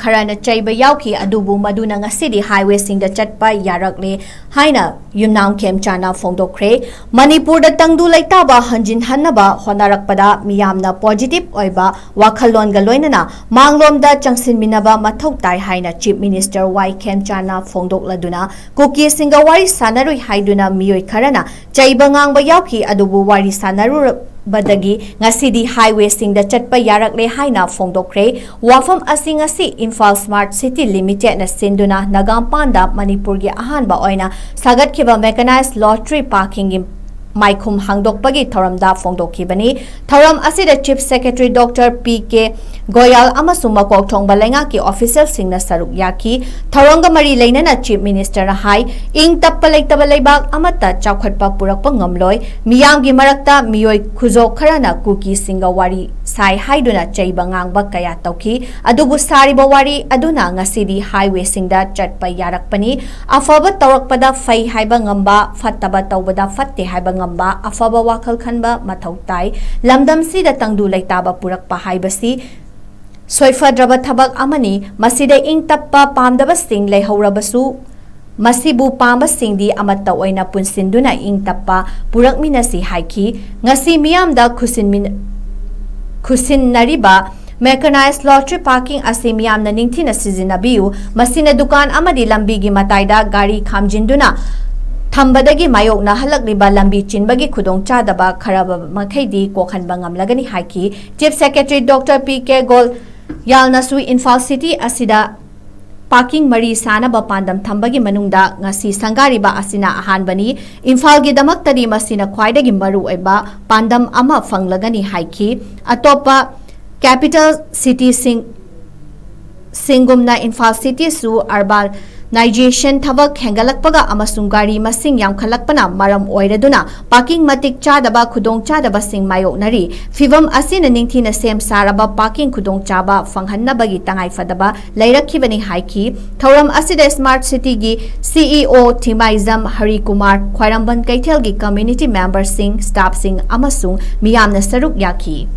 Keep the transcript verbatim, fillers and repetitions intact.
ꯈꯔꯅ ꯆꯩꯕ ꯌꯥꯎꯈꯤ, ꯑꯗꯨꯕꯨ ꯃꯗꯨꯅ ꯉꯁꯤꯗꯤ highwayꯁꯤꯡꯗ ꯆꯠꯄ ꯌꯥꯔꯛꯂꯦ ꯍꯥꯏꯅ ꯌꯨꯝꯅꯥꯝ ꯈꯦꯝꯆꯥꯅ ꯐꯣꯡꯗꯣꯛꯈ꯭ꯔꯦ꯫ ꯃꯅꯤꯄꯨꯔꯗ ꯇꯪꯗꯨ ꯂꯩꯇꯥꯕ ꯍꯟꯖꯤꯟꯍꯟꯅꯕ ꯍꯣꯠꯅꯔꯛꯄꯗ ꯃꯤꯌꯥꯝꯅ positive ꯑꯣꯏꯕ ꯋꯥꯈꯜꯂꯣꯟꯒ ꯂꯣꯏꯅꯅ ꯃꯥꯡꯂꯣꯝꯗ ꯆꯪꯁꯤꯟꯃꯤꯟꯅꯕ ꯃꯊꯧ ꯇꯥꯏ ꯍꯥꯏꯅ Chief Minister ꯋꯥꯏ ꯈꯦꯝꯆꯥꯅ ꯐꯣꯡꯗꯣꯛꯂꯗꯨꯅ, ꯀꯨꯀꯤꯁꯤꯡꯒ ꯋꯥꯔꯤ ꯁꯥꯟꯅꯔꯨꯏ ꯍꯥꯏꯗꯨꯅ ꯃꯤꯑꯣꯏ ꯈꯔꯅ ꯆꯩꯕ ꯉꯥꯡꯕ ꯌꯥꯎꯈꯤ, ꯑꯗꯨꯕꯨ ꯋꯥꯔꯤ ꯁꯥꯟꯅꯔꯨꯔꯕꯗꯒꯤ ꯉꯁꯤꯗꯤ highwayꯁꯤꯡꯗ ꯆꯠꯄ ꯌꯥꯔꯛꯂꯦ ꯍꯥꯏꯅ ꯐꯣꯡꯗꯣꯛꯈ꯭ꯔꯦ꯫ ꯋꯥꯐꯝ ꯑꯁꯤ ꯉꯁꯤ ꯏꯝꯐꯥꯜ Smart City Limitedꯅ ꯁꯤꯟꯗꯨꯅ ꯅꯒꯥꯝꯄꯥꯟꯗ ꯃꯅꯤꯄꯨꯔꯒꯤ ꯑꯍꯥꯟꯕ ꯑꯣꯏꯅ ꯁꯥꯒꯠꯈꯤꯕ mechanized lottery parkingꯒꯤ ꯃꯥꯏꯈꯨꯝ ꯍꯥꯡꯗꯣꯛꯄꯒꯤ ꯊꯧꯔꯝꯗ ꯐꯣꯡꯗꯣꯛꯈꯤꯕꯅꯤ꯫ ꯊꯧꯔꯝ ꯑꯁꯤꯗ Chief Secretary Doctor P K ꯒꯣꯌꯥꯜ ꯑꯃꯁꯨꯡ ꯃꯀꯣꯛ ꯊꯣꯡꯕ ꯂꯩꯉꯥꯛꯀꯤ officialꯁꯤꯡꯅ ꯁꯔꯨꯛ ꯌꯥꯈꯤ꯫ ꯊꯧꯔꯝꯒ ꯃꯔꯤ ꯂꯩꯅꯅ Chief Ministerꯅ ꯍꯥꯏ, ꯏꯪ ꯇꯞꯄ ꯂꯩꯇꯕ ꯂꯩꯕꯥꯛ ꯑꯃꯠꯇ ꯆꯥꯎꯈꯠꯄ ꯄꯨꯔꯛꯄ ꯉꯝꯂꯣꯏ꯫ ꯃꯤꯌꯥꯝꯒꯤ ꯃꯔꯛꯇ ꯃꯤꯑꯣꯏ ꯈꯨꯖꯣꯛ ꯈꯔꯅ ꯀꯨꯀꯤꯁꯤꯡꯒ ꯋꯥꯔꯤ ꯁꯥꯏ ꯍꯥꯏꯗꯨꯅ ꯆꯩꯕ ꯉꯥꯡꯕ ꯀꯌꯥ ꯇꯧꯈꯤ꯫ ꯑꯗꯨꯕꯨ ꯁꯥꯔꯤꯕ ꯋꯥꯔꯤ ꯑꯗꯨꯅ ꯉꯁꯤꯗꯤ highwayꯁꯤꯡꯗ ꯆꯠꯄ ꯌꯥꯔꯛꯄꯅꯤ꯫ ꯑꯐꯕ ꯇꯧꯔꯛꯄꯗ ꯐꯩ ꯍꯥꯏꯕ ꯉꯝꯕ, ꯐꯠꯇꯕ ꯇꯧꯕꯗ ꯐꯠꯇꯦ ꯍꯥꯏꯕ ꯉꯝꯕ, ꯑꯐꯕ ꯋꯥꯈꯜ ꯈꯟꯕ ꯃꯊꯧ ꯇꯥꯏ꯫ ꯂꯝꯗꯝꯁꯤꯗ ꯇꯪꯗꯨ ꯂꯩꯇꯥꯕ ꯄꯨꯔꯛꯄ ꯍꯥꯏꯕꯁꯤ ꯁꯣꯏꯐꯗ꯭ꯔꯕ ꯊꯕꯛ ꯑꯃꯅꯤ꯫ ꯃꯁꯤꯗ ꯏꯪ ꯇꯞꯄ ꯄꯥꯝꯗꯕꯁꯤꯡ ꯂꯩꯍꯧꯔꯕꯁꯨ, ꯃꯁꯤꯕꯨ ꯄꯥꯝꯕꯁꯤꯡꯗꯤ ꯑꯃꯠꯇ ꯑꯣꯏꯅ ꯄꯨꯟꯁꯤꯟꯗꯨꯅ ꯏꯪ ꯇꯞꯄ ꯄꯨꯔꯛꯃꯤꯟꯅꯁꯤ ꯍꯥꯏꯈꯤ꯫ ꯉꯁꯤ ꯃꯤꯌꯥꯝꯗ ꯈꯨꯁꯤꯟꯃꯤꯟ-, ꯈꯨꯁꯤꯟꯅꯔꯤꯕ mechanized lottery parking ꯑꯁꯤ ꯃꯤꯌꯥꯝꯅ ꯅꯤꯡꯊꯤꯅ ꯁꯤꯖꯤꯟꯅꯕꯤꯌꯨ꯫ ꯃꯁꯤꯅ ꯗꯨꯀꯥꯟ ꯑꯃꯗꯤ ꯂꯝꯕꯤꯒꯤ ꯃꯇꯥꯏꯗ ꯒꯥꯔꯤ ꯈꯥꯝꯖꯤꯟꯗꯨꯅ ꯊꯝꯕꯗꯒꯤ ꯃꯥꯌꯣꯛꯅꯍꯜꯂꯛꯂꯤꯕ ꯂꯝꯕꯤ ꯆꯤꯟꯕꯒꯤ ꯈꯨꯗꯣꯡꯆꯥꯗꯕ ꯈꯔꯕ ꯃꯈꯩꯗꯤ ꯀꯣꯛꯍꯟꯕ ꯉꯝꯂꯒꯅꯤ ꯍꯥꯏꯈꯤ꯫ Chief Secretary Doctor P K ꯒꯣꯌꯥꯜꯅꯁꯨ Imphal City ꯑꯁꯤꯗ parking ꯃꯔꯤ ꯁꯥꯅꯕ ꯄꯥꯟꯗꯝ ꯊꯝꯕꯒꯤ ꯃꯅꯨꯡꯗ ꯉꯁꯤ ꯁꯪꯒꯥꯔꯤꯕ ꯑꯁꯤꯅ ꯑꯍꯥꯟꯕꯅꯤ꯫ ꯏꯝꯐꯥꯜꯒꯤꯗꯃꯛꯇꯗꯤ ꯃꯁꯤꯅ ꯈ꯭ꯋꯥꯏꯗꯒꯤ ꯃꯔꯨꯑꯣꯏꯕ ꯄꯥꯟꯗꯝ ꯑꯃ ꯐꯪꯂꯒꯅꯤ ꯍꯥꯏꯈꯤ꯫ ꯑꯇꯣꯞꯄ capital cityꯁꯤꯡ ꯁꯤꯡꯒꯨꯝꯅ ꯏꯝꯐꯥꯜ Cityꯁꯨ urbanization ꯊꯕꯛ ꯍꯦꯟꯒꯠꯂꯛꯄꯒ ꯑꯃꯁꯨꯡ ꯒꯥꯔꯤ ꯃꯁꯤꯡ ꯌꯥꯝꯈꯠꯂꯛꯄꯅ ꯃꯔꯝ ꯑꯣꯏꯔꯗꯨꯅ parking ꯃꯇꯤꯛ ꯆꯥꯗꯕ ꯈꯨꯗꯣꯡꯆꯥꯗꯕꯁꯤꯡ ꯃꯥꯌꯣꯛꯅꯔꯤ꯫ ꯐꯤꯚꯝ ꯑꯁꯤꯅ ꯅꯤꯡꯊꯤꯅ ꯁꯦꯝ ꯁꯥꯔꯕ parking ꯈꯨꯗꯣꯡꯆꯥꯕ ꯐꯪꯍꯟꯅꯕꯒꯤ ꯇꯉꯥꯏꯐꯗꯕ ꯂꯩꯔꯛꯈꯤꯕꯅꯤ ꯍꯥꯏꯈꯤ꯫ ꯊꯧꯔꯝ ꯑꯁꯤꯗ Smart Cityꯒꯤ CEO ꯊꯤꯃꯥꯏꯖꯝ ꯍꯔꯤꯀꯨꯃꯥꯔ, ꯈ꯭ꯋꯥꯏꯔꯝꯕꯟ ꯀꯩꯊꯦꯜꯒꯤ community memberꯁꯤꯡ, staffꯁꯤꯡ ꯑꯃꯁꯨꯡ ꯃꯤꯌꯥꯝꯅ ꯁꯔꯨꯛ ꯌꯥꯈꯤ꯫